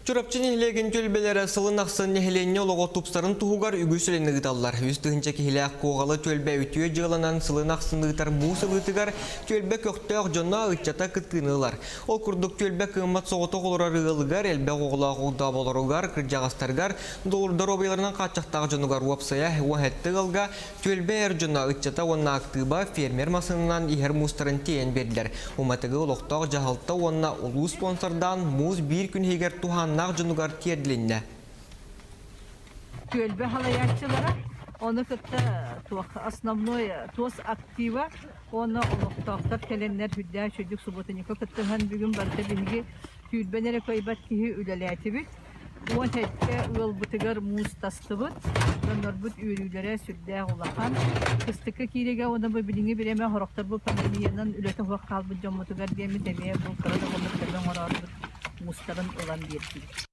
Чурапчы нэһилиэгин түөлбэлэрэ сылын ахсын нэһилиэнньэ олоҕо тупсарын туһугар үгүс үлэни ыыталлар. 3000 киһилээх Куоҕалы түөлбэ үтүө дьыаланан сылын ахсын ыытар муус ылыытыгар түөлбэ көхтөөх дьоно, ыччата кыттыыны ылар. Ол курдук түөлбэ кыаммат соҕотох олорор ыалыгар, элбэх оҕолоох огдооболоругар, кырдьаҕастарыгар, доруобуйаларынан хааччахтаах дьонугар уопсайа 17 ыалга Түөлбэ эр дьоно, ыччата уонна актыыба фермер массыынанан иһэр муустарын тиэйэн биэрдилэр. Уматыгы олохтоох дьаһалта уонна улуус спонсордаан муус биир күн иһигэр туһааннаах дьонугар тиэрдилиннэ. Түөлбэ халайааччылара ону кытта туох основной туос актива уонна олохтоохтор кэлэннэр үрдээх үчүгдүк субботунньукка кыттыһан бүгүн барыта биһиги түүрбэн эрэ кыайбат киһи үлэлээтибит. 17 ыалбытыгар муус тастыбыт. Дьоннорбут үөрүүлэрэ сүрдээх улахан. Кыстыкка кииригэ уонна бу билиҥҥи бириэмэ сорохтор бу пандемиянан үлэтэ суох хаалбыт дьоммутугар диэммит эмиэ бу кыра да буоллар көмө оҥороорбут муустарын ылан биэрдибит.